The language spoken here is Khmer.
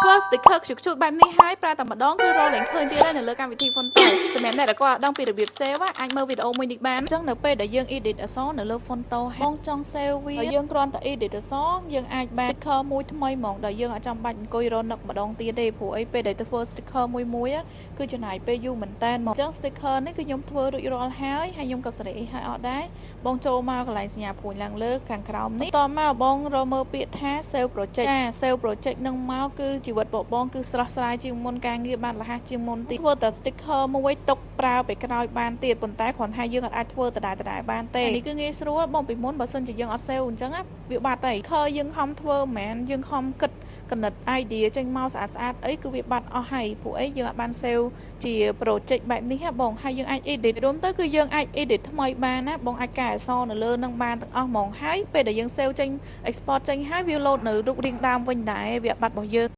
ធ្វើ sticker ខ្ជូតៗបែបនេះហើយប្រើតែម្ដងគឺរកលែងឃើញទៀតហើយនៅលើកម្មវិធី Phonto សម្រាប់អ្នកដែលគាត់អត់ដឹងពីរបៀប save អាចមើលវីដេអូមួយនេះបានអញ្ចឹងនៅពេលដែលយើង edit អក្សរនៅលើ Phonto បងចង់ save វាហើយយើងគ្រាន់តែ edit អក្សរយើងអាចបាន sticker មួយថ្មីហ្មងដែលយើងអត់ចាំបាច់អង្គុយរនឹកម្ដងទៀតទេព្រោះអីពេលដែលទៅធ្វើ sticker មួយមួយគឺចំណាយពេលយូរមែនតើមកអញ្ចឹង sticker នេះគឺខ្ញុំធ្វើរួចរាល់ហើយហើយខ្ញុំក៏សេរីឲ្យអត់ដែរបងចូលមកកន្លែងសញ្ញាព្រួញឡើងលើខាងក្រោមនេះតមកបងរកមើលពាក្យថា save project ចា save project នឹងមកគឺជីវិតបងបងគឺស្រស់ស្រាយជាងមុនការងារបានលះជាងមុនទីធ្វើតែ sticker មួយទុកប្រើពេលក្រោយបានទៀតប៉ុន្តែគ្រាន់ថាយើងអាចធ្វើដដែលដដែលបានទេនេះគឺងាយស្រួលបងពីមុនបើសិនជាយើងអត់ save អញ្ចឹងវាបាត់ហើយខើយើងខំធ្វើមិនមែនយើងខំគិតកណិត idea ចេញមកស្អាតស្អាតអីគឺវាបាត់អស់ហើយព្រោះអីយើងអត់បាន save ជា project បែបនេះហ៎បងហើយយើងអាច edit រួមទៅគឺយើងអាច edit ថ្មីបានណាបងអាចកែអក្សរនៅលើនឹងបានទាំងអស់ហ្មងហើយពេលដែលយើង save ចេញ export ចេញហើយវា load នៅរូបរាងដើមវិញដែរវាបាត់របស់យើង។